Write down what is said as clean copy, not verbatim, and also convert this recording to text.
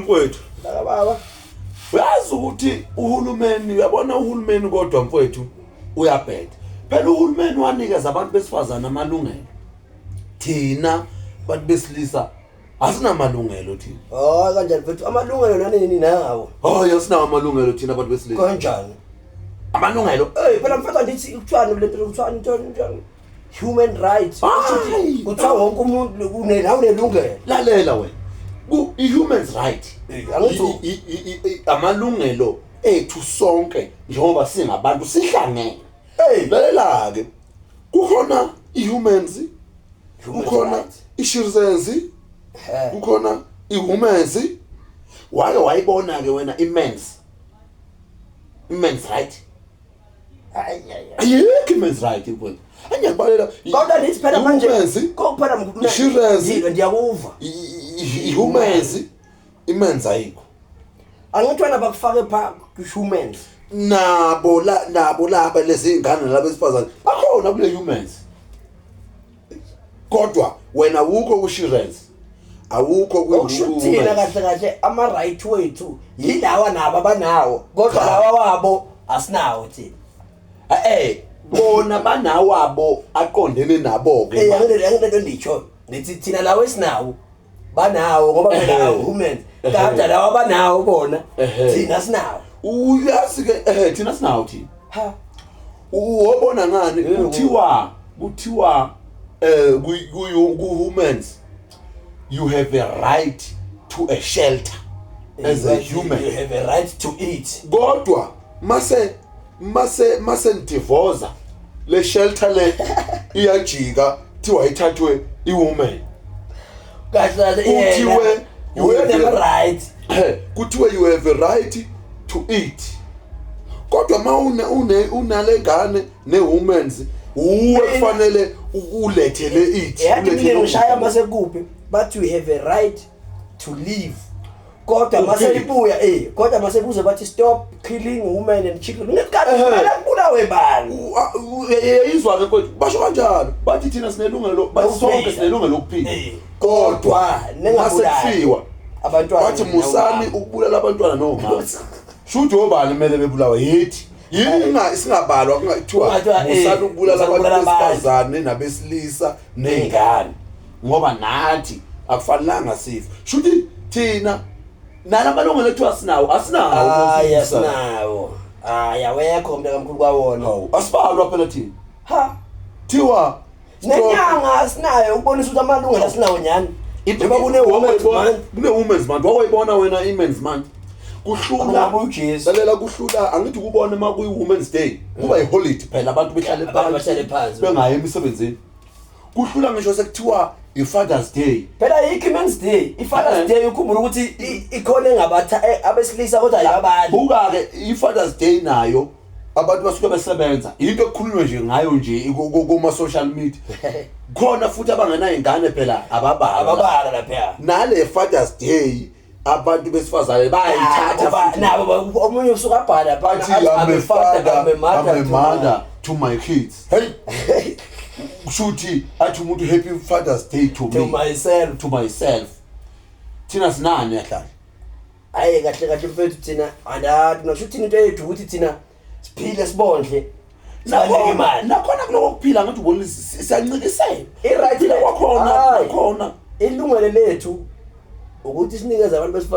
Mfowethu. Baba baba. Uyazi ukuthi uhulumeni, uyabona uhulumeni kodwa mfowethu uyabheda. Phela uhulumeni wanikeza abantu besifazane amalungelo. Thina bantu besilisa asinamalungelo thina. Hayi, kanjani mfethu, amalungelo nanini nawo? Hayi, asinawo amalungelo thina abantu besilisa. Kanjani? Amalungelo. Eh, phela mfethu, andithi kuthiwani le nto, kuthiwani, ntoni ntoni, human rights? Hayi. Kuthiwa wonke umuntu nawe unelungelo. Lalela wena. Ku i-human right. Angithi Amalungelo ethu sonke njengoba singabantu sihlangene. Hey. Lalela ke. Kukhona i-humans, Human kukhona rights. i-citizens, kukhona i-womens. Wake wayibona ke wena i-men's right? Hayi, hayi, hayi. Ayikho i-men's right, mfowethu. Angiyakubalela. Kodwa nithi phela manje I-womens, kokuphela i-children's, ndiyakuva. I-humans, i-men's ayikho. Angithi wena bakufake pha humans. Nabo la, nabo laba lezi ngane laba besifazane bakhona kule humans, kodwa wena awukho ku-children's, awukho Okusho thina kwi-womens. Kahle kahle ama-right wethu yilawa nabo abanawo, kodwa Cha. lawa wabo asinawo thina. Bona banawabo aqondene nabo-ke. Eh, angilento nditsho, ndithi thina lawo esinawo banawo ngoba phela humans, kodwa lawa abanawo bona thina sinawo. Uyazi-ke, thina sinawo thina. Ha. Wobona ngani? Yebo. Kuthiwa ku-humans you have a right to a shelter as a human. You have a right to eat. Kodwa mase nidivoza, le shelter le iyajika, thiwa ithathwe i-woman. Kahle kahle Kuthiwe you have a- right. Kuthiwe you have a right to eat, kodwa ma une unale ngane ne-womans, uwe kufanele ulethe le eat. Yathi ulethe mina lo ngishaya kudla. masekuphi, bathi we have a right to live, kodwa Uphile. maseyibuya kodwa masebuze bathi stop killing women and children. Ngesikhathi kumele kubulawe bani? Yayizwa ke mfowethu, basho kanjalo, bathi thina sinelungelo, bathi sonke Lokuphila. sinelungelo lokuphila, kodwa Kodwa ningabulali masekufiwa abantwana bathi musani nomama. ukubulala abantwana nomama. Shuthi obani kumele bebulawe? Yithi yini singabalwa, kungathiwa Kungathiwa, musani ukubulala musani abantu ukubulala abantu. besifazane nabesilisa ney'ngane, ngoba nathi akufanelanga sife. Shuthi thina nala malungelo ethu asinawo, asinawo. Hayi, asinawo, hayi, awekho mntakamkhulu kwawona. Hawu, asibalwa phela thina. Ha. Thiwa Nenyanga asinayo ukubonisa ukuthi amalungelo asinawo nyani, njengoba kune-women's month. Kune-women's month. Wakwayibona wena i-men's month? Kuhlula Kungabe uJesu. Lalela, kuhlula, angithi ukubona uma kuyi-women's day kuba yi-holiday phela, abantu behlale Abantu bahlale phansi. bengayi emisebenzini. Kuhlula ngisho sekuthiwa i-Father's Day. Phela ayikho i-men's day, i-Father's Day, ukhumbula ukuthi ikhona engabatha abesilisa kodwa ayibabali. Buka-ke i-Father's Day nayo, abantu basuke besebenza, into ekukhulunywa nje ngayo nje kuma-social media khona, futhi abangenay'ngane phela ababala. Ababala lapha. Nale Father's Day abantu besifazane bayayithatha futhi. Nabo omunye usuke abhala Bathi I'm a father, I'm a mother to my kids. Hey, kushuthi athi umuntu happy Father's Day to to me, myself. To myself. Thina sinani yahlala? Hayi, kahle kahle mfethu, thina andathi nasho thina into yethu ukuthi thina siphile, sibondle, sibanike imali. Nakhona kuloko kuphila ngathi ubona siyancikisela. I-right Ukuphila kwakhona Hayi. nakhona. Ilungelo lethu ukuthi sinikeze abantu besifazane.